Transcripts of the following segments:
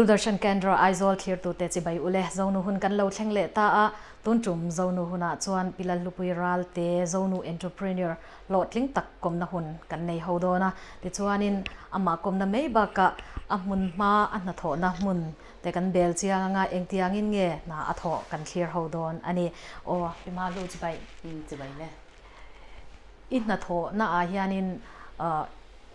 Doordarshan Kendra Aizawl thlirtute chibai ule Zonu hun kan lo thleng leh ta a, tun tum Zonu hunah chuan Pi Lalhlupui Ralte Zonu Entrepreneur hlawhtling tak kawmna hun kan nei ho dawn a, tichuanin amah kawmna mai bakah a hmun hma a hnathawhna hmun te kan bel chiang anga engtiangin nge hna a thawh kan thlir ho dawn a ni. Aw Pi Mahlu chibai. Chibai le. I hnathawhna ah hianin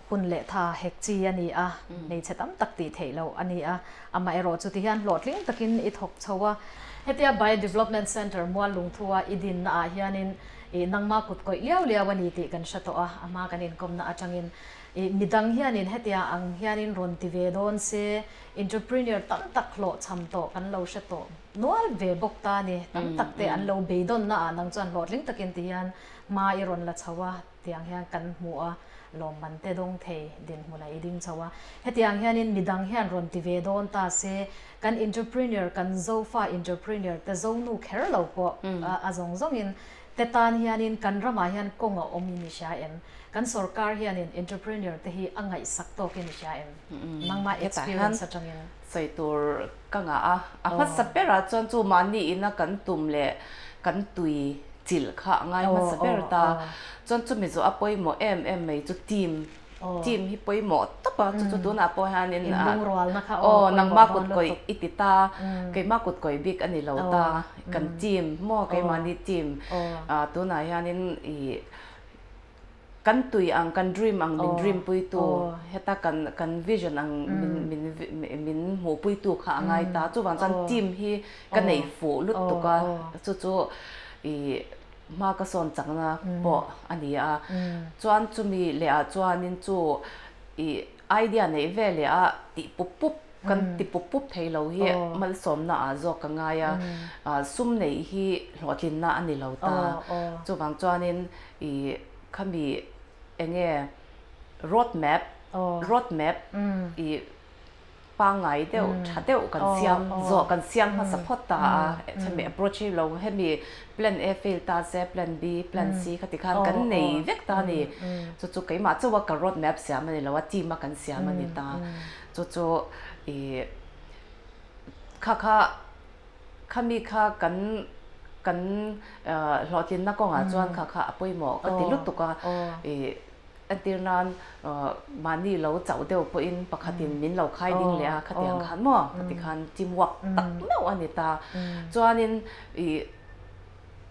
hun leh tha hek chi a ni a, hmeichhe tam tak tih theih loh a ni a, amaherawh chu ti hian hlawhtling takin i thawk chho a. Hetia Bio Development Centre mual lungthua i dinna ah hianin i nangma kut kawih liau liau a ni tih kan hre tawh a, a hma kan inkawmna atangin i midang hianin hetia ang hianin rawn ti ve dawn se, entrepreneur tam tak hlawhchham tawh kan lo hre tawh nual ve bawk ta a ni, tam tak te an lo beidawnna ah nang chuan hlawhtling takin ti hian hma i rawn la chho a. Tiang hian kan hmu a, lawmman te dawng thei dinhmunah i ding chho a. Hetiang hianin midang hian rawn ti ve dawn ta se, kan entrepreneur, kan Zofa entrepreneur te Zonu kher lo pawh a zawng zawngin te tan hianin kan ramah hian kawng a awm in i hria em? Kan sorkar hianin entrepreneur te hi a ngaihsak tawkin i hria em? Nangmah experience atangin. Sawi tur ka ngah a, a hmasa berah chuan chu mahni ina kan tum leh kan tui chilh kha a ngai hmasa ber ta. Chuan chumi zawh a pawimawh em em mai chu team, team hi pawimawh tawp a, chu chu tunah pawh hianin aw nangmah kut kawih i ti ta, keimah kut kawih bik a ni lo ta, kan team maw keimahni team tunah hianin ih Kan tui ang, kan dream ang min dream puitu, heta kan kan vision ang min min min hmuh puitu kha a ngai ta. Chuvang chuan team hi ka nei fuh lut tuk a, chu chu ih hma ka sawn chakna pawh a ni a. Chuan chumi leh ah chuanin chu ih idea neih ve leh a tih pup pup kan ti pup pup thei lo hi malsawmna ah zawk ka ngai a, sum neih hi hlawhtlinna a ni lo ta. Chuvang chuanin I khami enge road map road map i pangngai deuh tha deuh kan siam zawh kan siam hmasa phawt ta a hemi approach hi lo hemi plan A fail ta se plan B plan C khati khan kan nei vek ta a ni chu chu keimah chauh a ka road map siam a ni lo a team a kan siam a ni ta chu chu i kha kha Khami kha kan kan hlawhtlinna kawngah chuan kha kha a pawimawh ka ti lutuk a, ih entir nan mahni lo chauh deuh pawhin pakhatin min lo khai ding leh a khatiang khan maw khati khan teamwork tak meuh a ni ta. Chuanin ih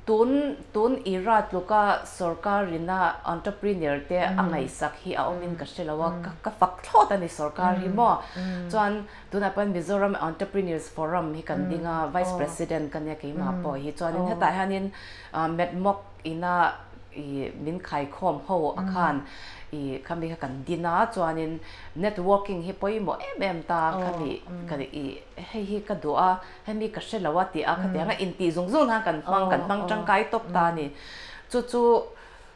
Tun tun Ira tluka sorkarina entrepreneur te a ngaihsak hi a awmin ka hre lo a, ka fak thlawt a ni sorkar hi maw. Chuan tunah pawhin Mizoram Entrepreneurs Forum hi kan ding a, Vice President ka nia keimah pawh hi. Chuanin hetah hianin Medmok ina i min khaikhawm ho a khan i khami kha kan din a, chuanin networking hi pawimawh em em ta khami ka i hei hi ka duh a, Hemi ka hre lo a tih a khatiang a intih zung zung nan kan hmang kan hmang tangkai tawp ta a ni. Chu chu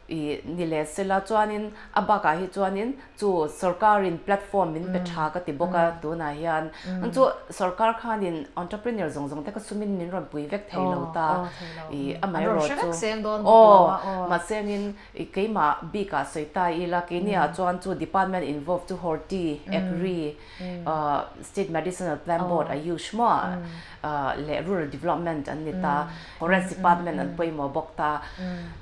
i ni leh sela chuanin a bakah hi chuanin chu sorkarin platform min pe tha ka ti bawk a tunah hian chu sorkar khanin entrepreneur zawng zawng te kha sumin min rawn pui vek thei lo ta i amaherawh chu aw mahsengin i keimah bikah sawi ta ila keiniah chuan chu department involved chu Horti Agri State Medicinal Plant Board a use maw leh Rural Development an ni ta, Forest Department an pawimawh bawk ta.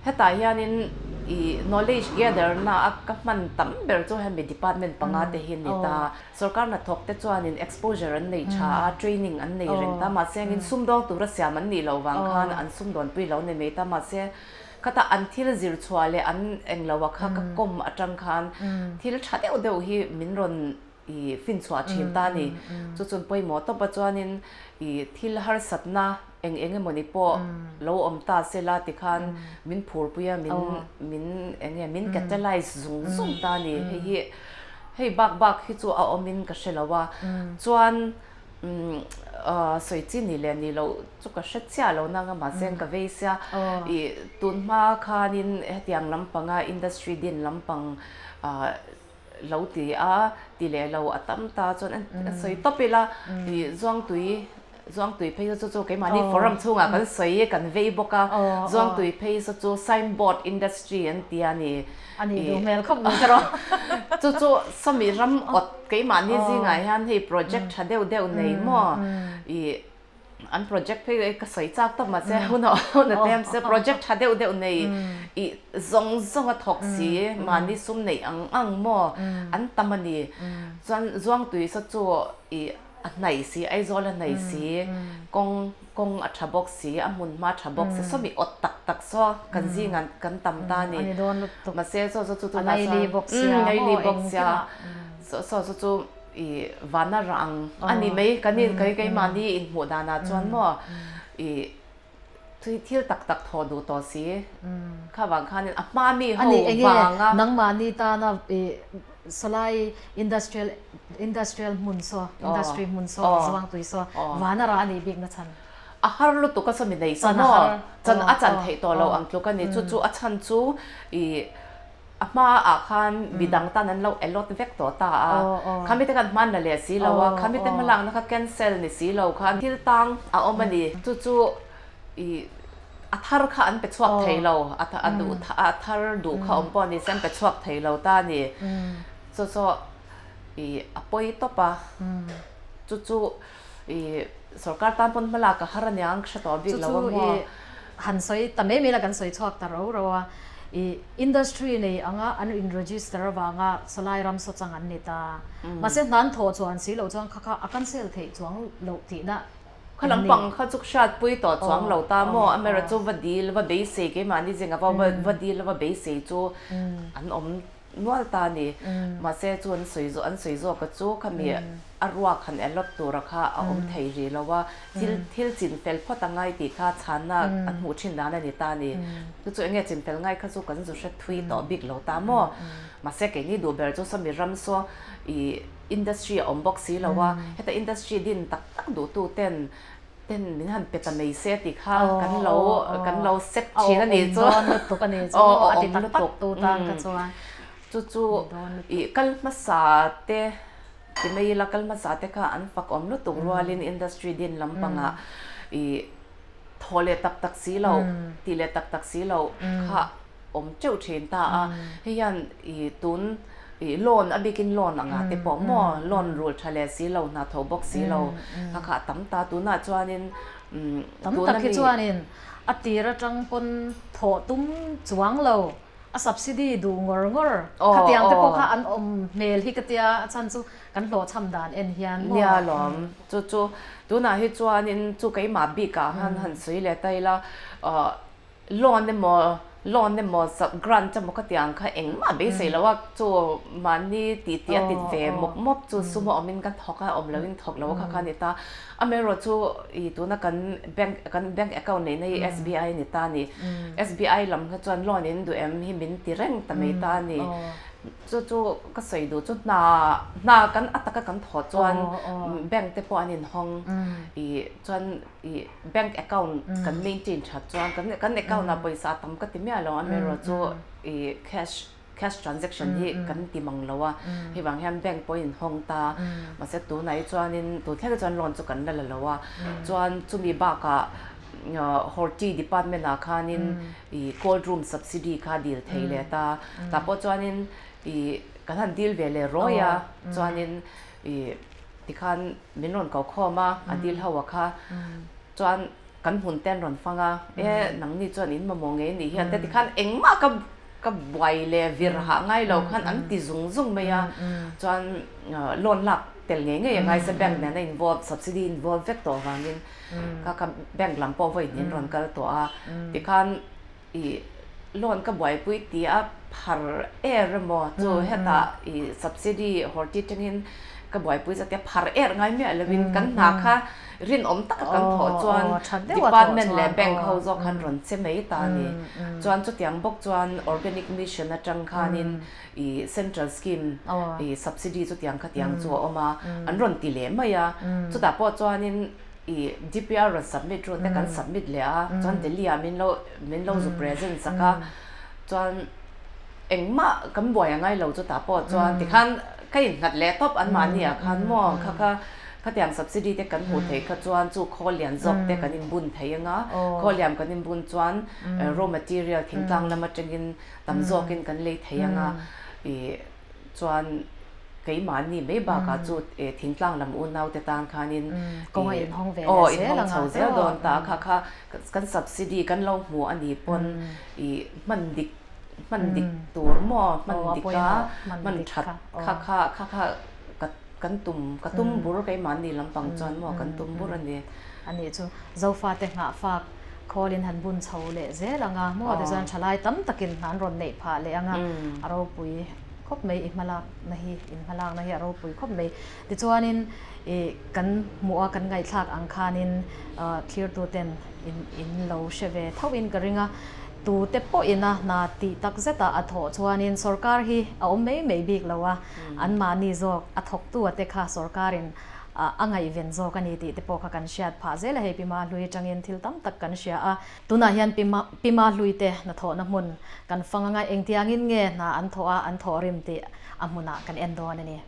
Hetah hianin i knowledge gather na a ka hman tam ber chu hemi department panga te hi a ni ta. Sorkar hnathawk te chuanin exposure an nei tha a, training an nei reng ta, mahse engin sumdawng tura siam an nih loh vang khan an sumdawnpui lo ni mai ta, mahse Khata an thil zir chhuah leh an englo a kha ka kawm atang khan thil tha deuh deuh hi min rawn i finchhuah thin ta a ni. Chu chun pawimawh tawp a chuanin i thil harsatna eng eng emawni pawh lo awm ta se la tikhan min phurpui a, min min eng nge min catalyze zung zung ta a ni. Hei hi hei bak bak hi chu a awmin ka hre lo a. Chuan Sawi chi ni leh ni loh chu ka hre chiah lo nang a mahse ka vei sia ih tun hma khanin hetiang lampanga industry din lampang lo ti a ti leh lo a tam ta chuan a sawi tawp ila ih zuangtui. Zuangtui phei chu chu keimahni forum chhungah kan sawi kan vei bawk a, Zuangtui phei chu chu signboard industry an ti a ni. A nih duh hmel khawp mai ka rawh. Chu chu sawmi ram awt keimahni zingah hian hei project tha deuh deuh nei maw i an project phei ka sawi chak tawp mahse hun a hun a tlem se project tha deuh deuh nei i zawng zawng a thawk si mahni sum neih ang ang maw an tam a ni. Chuan Zuangtui saw chu i A hnaih si, Aizawl a hnaih si, kawng kawng a tha bawk si, a hmun hma tha bawk si, sawmi awt tak tak saw kan zingah kan tam ta a ni. Mahse saw saw chu tunah chuan umm laili bawk sia, saw saw chu chu i vana rah ang a ni mai kan in kei keimahni inhmuh danah chuan maw i Tui thil tak tak thaw duh tawh si. Kha vang khanin a hma mi ho Ani enge vanga. nangmahni tana i sawlai industrial industrial hmun saw industry hmun saw Zuangtui saw vana rah anih bikna chhan. A har lutuk a sawmi nei saw maw? Chan a chan theih tawh lo ang tluk a ni. Chu chu a chhan chu i A hma ah khan midang tan an lo allot vek tawh ta a, khami te khan hman la leh si lo a, khami te hmalakna kha cancel ni si lo khan thil tang a awm a ni. Chu chu i a thar kha an pe chhuak thei lo, a duh a thar duh kha awm pawh ni se an pe chhuak thei lo ta a ni. Chu chu i a pawi tawp a, chu chu i sorkar tan pawn hmalak a har aniang hre tawh bik lo a maw. Chu chu i han sawi ta mai mai la kan sawi chhuak ta ro ro a, i industry nei anga an in register avanga sawlai ram saw chang an ni ta. Mahse hna an thawh chuan si loh chuan kha kha a cancel theih chuang loh tihna Kha lampang kha chu hriatpui tawh chuang lo ta maw, Amera chu va dil va beisei keimahni zinga va va dil va beisei chu an awm Nual ta a ni. Mahse chu an sawi zawh an sawi zawk a chu khami a ruak han allot tura kha a awm thei rih lo a, thil thil chin fel phawt a ngai tih kha chhanna an hmuh thin dan a ni ta a ni. Chu chu enge chin fel ngai kha chu kan zu hre thui tawh bik lo ta maw. Mahse keini duh ber chu sawmi ram saw ih industry a awm bawk si lo a, heta industry din tak tak duhtu ten Ten min han pe ta mai se tih kha kan lo kan lo set thin a nih chu. Awm dawn lutuk a nih chu a ti tak tak tu tan kha chuan. Chu chu i kal hmasa te ti mai ila kal hmasa te kha an fak awm lutuk rualin industry din lampangah i thaw leh tak tak si lo tih leh tak tak si lo kha awm teuh thin ta a, hei hian i tun i loan a bikin loan anga te pawh maw loan rul tha leh si lo hna tho bawk si lo kha kha a tam ta tunah chuanin umm Tam tak hi chuanin a tir atang pawn thawh tum chuang lo a subsidy duh ngawr ngawr khatiang te pawh kha an awm hmel hi ka tia a chhan chu kan hlawhchham dan en hian maw. Nia lawm chu chu tunah hi chuanin chu keimah bikah han han sawi leh ta ila ah Loan emaw, loan emaw, grant emaw ka tih ang kha engmah beisei lo a, chu mahni tih tih a tit ve mawp mawp chu sum a awmin ka thawk a, awm loin thawk lo a kha kha a ni ta. Amaherawh chu i tuna kan bank kan bank account neihna hi SBI a ni ta a ni. SBI lam kha chuan loan in duh em hi min ti reng ta mai ta a ni. Chu chu ka sawi duh chu hna hna kan a taka kan thawh chuan bank te pawh an inhawng i chuan I bank account kan maintain that chuan kan kan account ah pawisa a tam ka ti miah lo a amaherawh chu i cash cash transaction hi kan ti mang lo a hei vang hian bank pawh in hawng ta mahse tunah hi chuanin tun thleng hi chuan loan chu kan la la lo a chuan chumi bakah horti department ah khanin i cold room subsidy kha dil thei leh ta tah pawh chuanin i kan han dil ve leh rawi a chuanin i Tikhan min rawn ko khawm a, a dil ho a kha chuan kan hmun te an rawn fang a, e nangni chuan in mamawh ngei anih hian te tikhan engmah ka ka buai leh vir hah ngai lo khan an ti zung zung mai a, chuan loan lak tel ngei ngei a ngai se bank nen a involve subsidy involve vek tawh avangin kha kha bank lam pawh vawiin in rawn kal tawh a, tikhan i loan ka buaipui ti a phar er emaw chu hetah i subsidy horti tangin ka buaipui zat tia phar er ngai miah lovin kan hna kha rinawm taka kan thawh chuan department leh bank ho zawk khan rawn che mai ta a ni. Chuan chutiang bawk chuan organic mission atang khanin i central scheme i subsidy chutiang khatiang chu a awm a, an rawn ti leh mai a, chutah pawh chuanin I DPR rawn submit ru te kan submit leh a, chuan Delhi ah min lo min lo zu present sak a, chuan engmah kan buai a ngai lo chutah pawh chuan tikhan ka innghat leh tawp anmahni ah khan maw kha kha Khatiang subsidy te kan hmuh theih kha chuan chu khawl lian zawk te kan inbun thei anga, khawl lian kan inbun chuan raw material thingtlang lam atangin tam zawkin kan lei thei anga ih chuan keimahni mai bakah chu thingtlang lam unau te tan khanin ih aw inhawng chho zel dawn ta kha kha kan subsidy kan lo hmu a nih pawn ih hman dik hman dik tur maw hman dik a hman that kha kha kha kha ka kan tum ka tum bur keimahni lampang chuan maw kan tum bur a ni. A nih chu Zofate nghah fak khawlin han bun chho leh zel ang a, maw tichuan thalai tam takin hna an rawn neih phah leh ang a, a ropui khawp mai i hmalakna hi, in hmalakna hi a ropui khawp mai. Tichuanin i kan hmuh a kan ngaihthlak ang khanin thlirtuten in in lo hre ve thoin ka ring a, tute pawhin a hna tih tak zeta a thawh chuanin sorkar hi a awm mai mai bik lo a, anmahni zawk a thawktu a te kha sorkarin a ngaihven zawk a ni tih te pawh kha kan hriat phah zel a, hei Pima Hlui atangin thil tam tak kan hria a, tunah hian Pima Hlui te hnathawhna hmun kan fang anga engtiangin nge hna an thawh a, an thawh rim tih a hmunah kan en dawn a ni.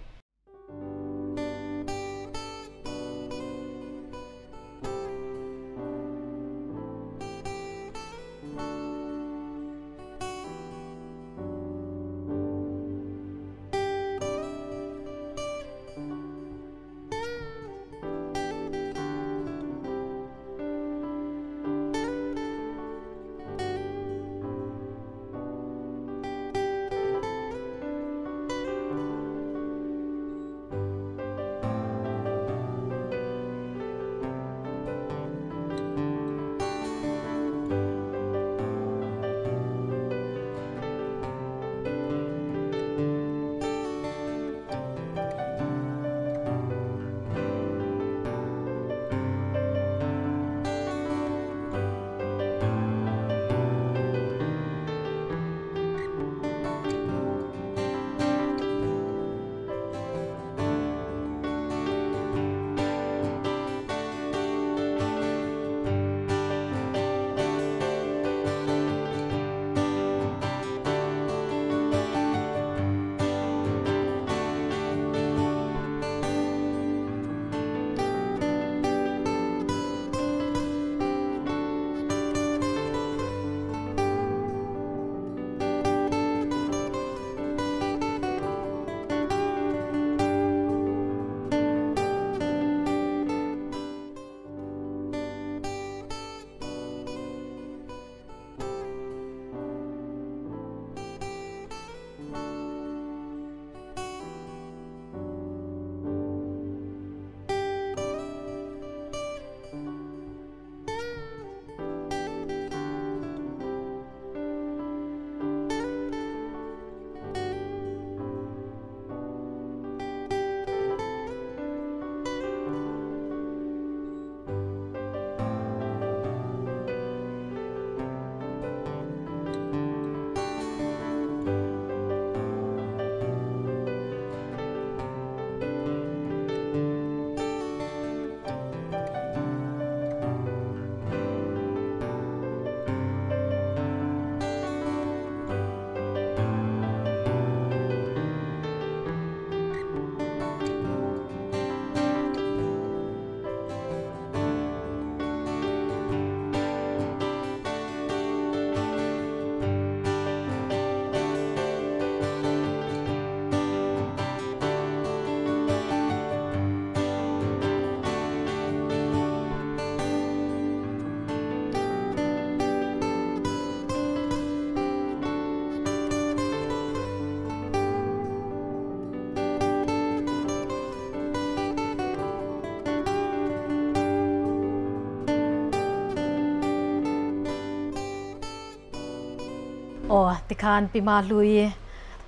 Aw, tikhan Pima Hlui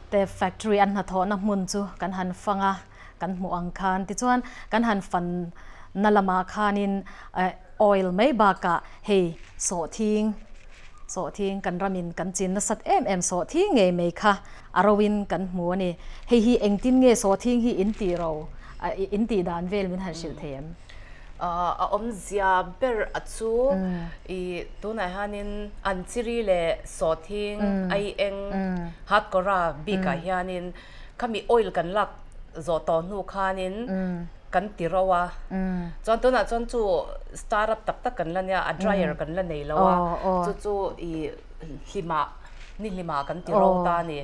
te factory an hnathawhna hmun chu kan han fang a, kan hmuh ang khan. Tichuan, kan han fan na lamah khanin oil mai bakah hei sawhthing, sawhthing kan ramin kan chin nasat em em sawhthing ngei mai kha a roin kan hmu a ni. Hei hi engtin nge sawhthing hi in tih ro, in tih dan vel min han hrilh thei em? A awmzia ber a chu i tunah hianin an chiri leh sawhthing ai eng hatkawra bikah hianin khami oil kan lak zawh tawh hnu khanin kan ti ro a. Chuan tunah chuan chu startup tak tak kan la nia, a dryer kan la nei lo a, chu chu i hlimah, ni hlimah kan ti ro ta a ni.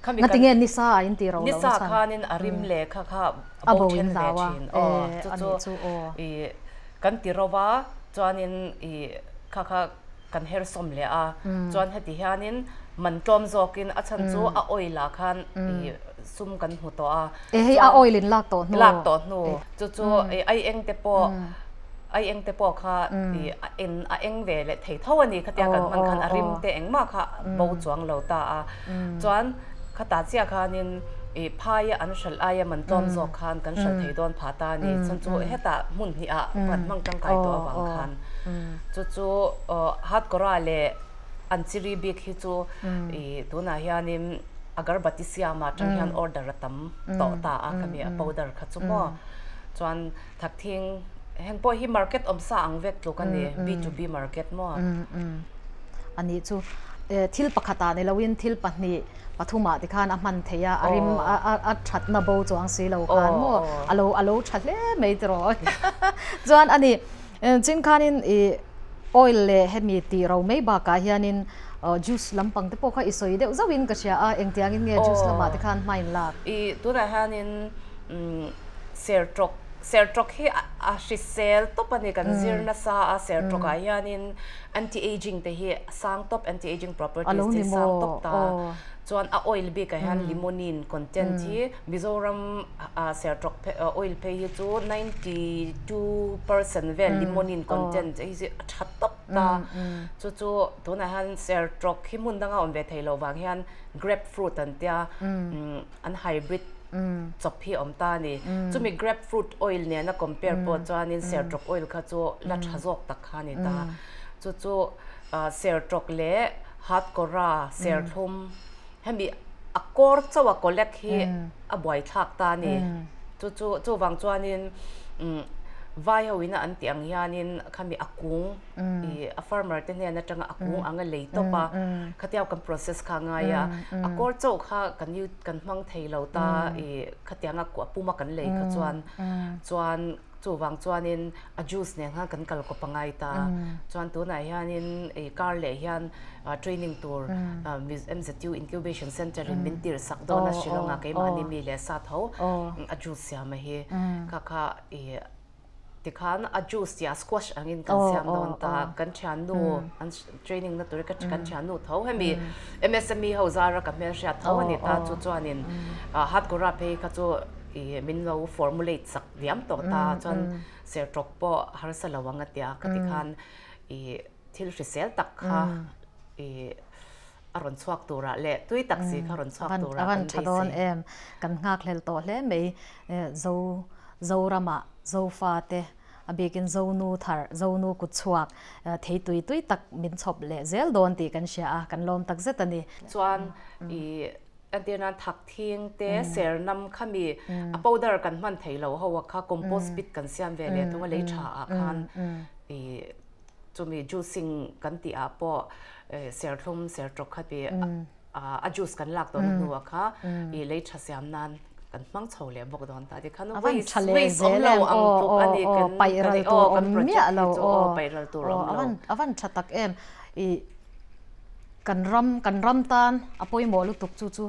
Khami kan. Ngatinge nisa a in ti ro lo Nisa khanin a rim leh kha kha a bo then ve thin. Aw, chu chu i kan ti ro va, chuanin i kha kha kan her sawm leh a, chuan heti hianin man tlawm zawkin a chhan chu a oil ah khan i sum kan hmu tawh a. E hei a oil in lak tawh hnu. Lak tawh hnu. Chu chu i ai eng te pawh ai eng te pawh kha i a en a eng ve leh thei tho a ni khatia kan hman khan a rim te engmah kha bo chuang lo ta a. Chuan khatah chiah khanin i phaia an hralh aia man tlawm zawk khan kan hralh thei dawn phah ta a ni. Chhan chu hetah hmun hnih ah kan hmang tangkai tawh avang khan. Chu chu Hatkawra leh an chiri bik hi chu i tunah hianin agarbati siamah atang hian order a tam tawh ta a khami a powder kha chu maw chuan thakthing heng pawh hi market awm sa ang vek tluk a ni B to B market maw. Ani chu thil pakhatah ni loin thil pahnih pathumah tikhan a hman thei a, a rim a thatna bo chuang si lo khan maw alo alo tha hle mai tiraw chuan ani Chin khanin i oil leh hemi tih ro mai bakah hianin juice lampang te pawh kha i sawi deuh zauhin ka hria a, engtiangin nge juice lamah te khan hma in lak? I tunah hianin sertawk, sertawk hi a hrisel tawp a ni, kan zir nasa a, sertawkah hianin anti-aging te hi a sang tawp, anti-aging properties te hi sang tawp ta. Chuan a oil bikah hian limonene content hi Mizoram sertawk oil phei hi chu 92% vel limonene content hi chu a tha tawp ta. Chu chu tunah hian sertawk hi hmun danga awm ve thei loh vang hian grape fruit an tia an hybrid chawp hi a awm ta a ni. Chumi grape fruit oil nena compare pawh chuanin sertawk oil kha chu la tha zawk tak kha a ni ta. Chu chu sertawk leh Hatkawra serthlum hemi a kawr chauh a collect hi a buaithlak ta a ni. Chu chu chuvang chuanin vai ho ina an tih ang hianin khami a kung i a farmer te hnen atanga a kung anga lei tawp a khatiang kan process kha a ngai a, a kawr chauh kha kan kan hmang thei lo ta i khatiang a puma kan lei kha chuan chuan Chuvang chuanin a juice nen khan kan kal kawp a ngai ta. Chuan tunah hianin i car leh hian training tur MZU Incubation Centre in min tir sak dawn a Shillong ah keimahni mi leh sa tho a juice siam a hi. Kha kha i tikhan a juice tih ah squash angin kan siam dawn ta. Kan thiannu an training na tur hi kan thiannu tho hemi MSME ho zara ka hmelhriat tho a ni ta. Chu chuanin Hatkora phei kha chu i min lo formulate sak Diam tawh ta chuan sertawk pawh harsa lo ang a tia ka ti khan i thil hrisel tak kha i a rawn chhuak turah leh tui tak si kha rawn chhuak turah kan beisei. A van tha dawn em, kan nghakhlel tawh hle mai Zo Zoramah Zofa te a bikin Zonu thar Zonu kut chhuak thei tui tui tak min chhawp leh zel dawn tih kan hria a, kan lawm tak zet a ni. Chuan i Entir nan thak thing te, ser nam kha mi a powder kan hman thei lo ho a kha compost pit kan siam ve leh thung a lei tha ah khan i chumi juicing kan tih ah pawh serthlum sertawk kha ti a juice kan lak tawhna hnu ah kha i lei tha siam nan kan hmang chho leh bawk dawn ta tikhan waste waste awm lo ang tluk a ni kan aw kan project hi chu aw paih ral tur awm lo. A van tha tak em i Kan ram, kan ram tan a pawimawh lutuk chu chu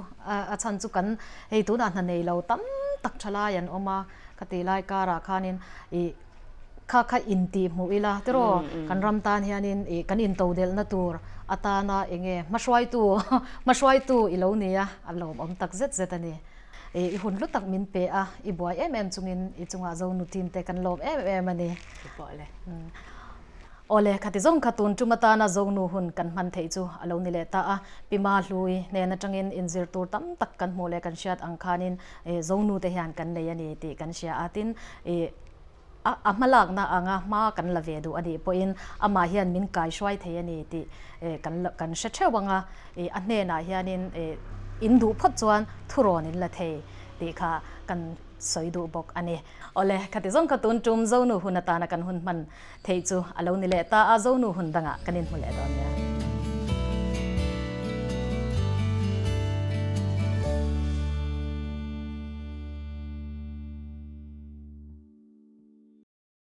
a chhan chu kan hei tunah hna nei lo tam tak tha lai an awm a, ka tih lai karah khanin ih kha kha intih hmuh ila tiraw kan ram tan hianin ih kan intodelhna tur atana eng nge hmahruaitu hmahruaitu i lo ni a, a lawmawm tak zet zet a ni. Ih i hun hlu tak min pe a, i buai em em chungin i chungah Zonu team te kan lawm em em a ni. Awle, khati zawng kha tun tum atana Zonu hun kan hman theih chu a lo ni leh ta a. Pi Ma Hlui hnen atangin inzir tur tam tak kan hmuh leh kan hriat ang khanin Zonu te hian kan nei a ni tih kan hria a. Tin, a a hmalakna anga hma kan la ve duh a nih pawhin amah hian min kaihruai thei a ni tih kan kan hre theuh ang a. A hnenah hianin in duh phawt chuan thurawn in la thei tih kha kan sawi duh bawk a ni. Awle, khati zawng kha tun tum Zonu hun atana kan hun hman Theih chu a lo ni leh ta a, Zonu hun dangah kan inhmu leh dawn nia.